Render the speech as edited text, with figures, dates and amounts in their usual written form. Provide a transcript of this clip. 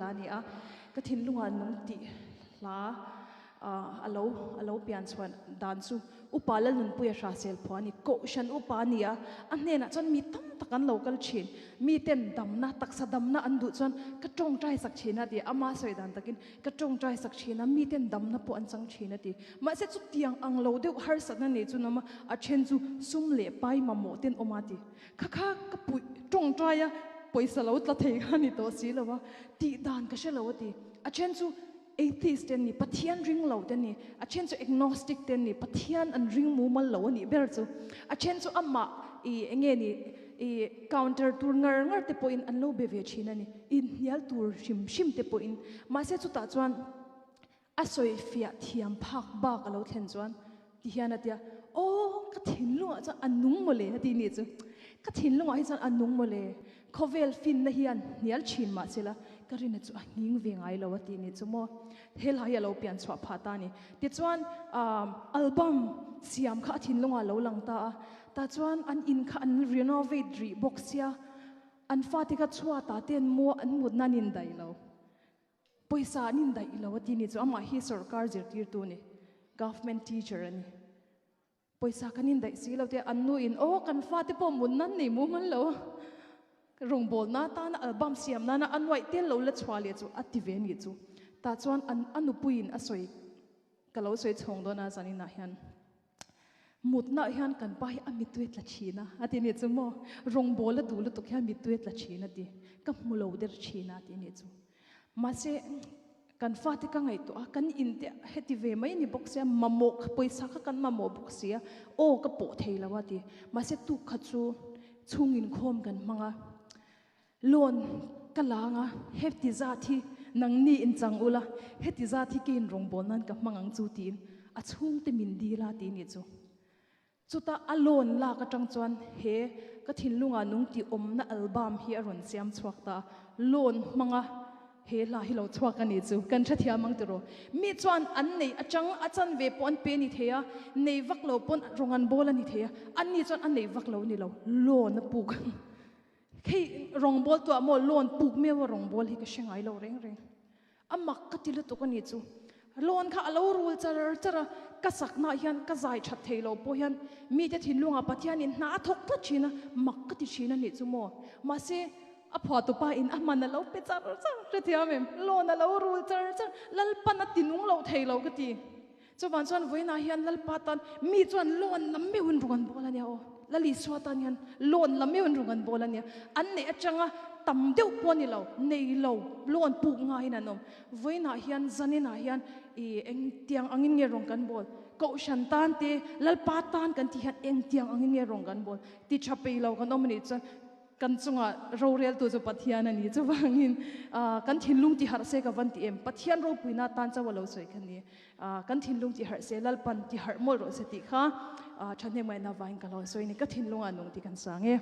hla a ni a, Ka thinlungah nung tih hla a lo a lo pian chhuan dan chu Upa Lalnunpuia Hrahsel phuah a ni. Kohhran upa a ni a, a hnenah chuan mi tam tak an lo kal thin. Miten damna, taksa damna an duh chuan ka tawngtai sak thin a ti. Ama sawi dan takin ka tawngtai sak thin a, miten damna pawh an chang thin a ti. Mahse chutiang ang lo deuh harsatna nei chu an awm a, a then chu sum leh pai mamawh ten awm a ti. Kha kha ka puih tawngtai a, pawisa lo tla thei kha a ni tawh si lo a, tih dan ka hre lo a ti. A then chu Atheist te an ni, Pathian ring lo te an ni, a then chu agnostic te an ni, Pathian an ring mumal lo a nih ber chu. A then chu amah i enge ni i counter tur ngar ngar te pawhin an lo be ve thin a ni, inhnial tur hrim hrim te pawhin. Mahse chutah chuan a sawi fiah thiam phak bak a lo thlen chuan ti hian a tia, Aw, ka thinlungah chuan a nung mawle a ti nih chu. Ka thinlungah hi chuan a nung mawle. Khawvel finna hian hnial thin mah sela, ka rina chu a nghing ve ngai lo a ti nih chu maw. He hla hi a lo pian chhuah phah ta a ni. Tichuan, album siam kha a thinlungah a lo lang ta a. Tah chuan an in kha an renovate rih bawk sia, an fate kha chhuatah te an mu a, an mutna an indaih lo. Pawisa an indaih lo a ti ni chu amah hi sorkar zirtirtu a ni, government teacher a ni. Pawisa kan indaih si lo te an nu in aw kan fate pawh mut nan nei mumal lo a, rawngbawlna atana album siam nana a nuaih tel lo la chhuah leh chu a ti ve ni chu. Tah chuan an a nupuiin a sawi ka lo sawi chhawng dawn a zaninah hian. Mutnaah hian kan pa hi a mittui a tla thin a, a ti nih chu maw? Rawngbâwl a duh lutuk hian mittui a tla thin a ti. Ka hmu lo der thin a, a ti nih chu. Mahse, kan fate ka ngaihtuah a, kan in te heti ve mai ni bawk sia, mamawh kha, pawisa kha kan mamawh bawk si a, aw ka pawh thei lo a ti. Mahse, tuk kha chu chhung inkhawm kan hmang a, Loan ka lang a, heti zat hi nangni in chang ula, heti zat hi keiin rawngbâwl nan ka hmang ang chu tiin a chhungte min dil a ti nih chu. Chutah a loan lak aṭang chuan he ka thinlungah nung tih awmna album hi a rawn siam chhuak ta a, loan hmanga he hla hi lo chhuak a nih chu kan hrethiam ang tiraw. Mi chuan an nei aṭang a chanve pawh an pe a ni thei a, nei vak lo pawn rawng an bawl a ni thei a, anni chuan a nei vak lo a ni lo, loan a puk. Hei rawngbâwl tuah maw loan puk meuh a rawngbâwl hi ka hre ngai lo reng reng. A mak ka ti lutuk a nih chu. Loan kha a lo rul char char a, ka saknaah hian ka zai that thei lo pawh hian mite thinlungah Pathianin hna a thawk tlat thin a, mak ka ti thin a nih chu maw. Mahse, a phuahtupa in a man a lo pe char char hrethiam em? Loan a lo rul char char, Lalpan a ti nung lo thei lo ka ti. Chuvang chuan vawiinah hian Lalpa tan mi chuan loan lam meuhin rung an bawl a nia aw. Lal Isua tan hian loan lam meuhin rung an bawl a nia. An neih atanga tam deuh pawh a ni lo, nei lo, loan puk ngaiin an awm. Vawiinah hian zaninah hian i engtiang angin nge rung kan bawl? Kohhran tan te, Lalpa tan kan tih hian engtiang angin nge rung kan bawl? Ti tha pei lo kan awm a nih chuan Kan chungah roreltu chu Pathian a ni. Chuvangin kan thinlung ti harh se ka van ti em? Pathian ropuina tan chauh a lo sawi kha ni. Kan thinlung ti harh se, Lalpan ti harh mawlh rawh se tih kha thahnemngaihna vangin ka lo sawi a ni. Ka thinlungah nung tih kan sang e.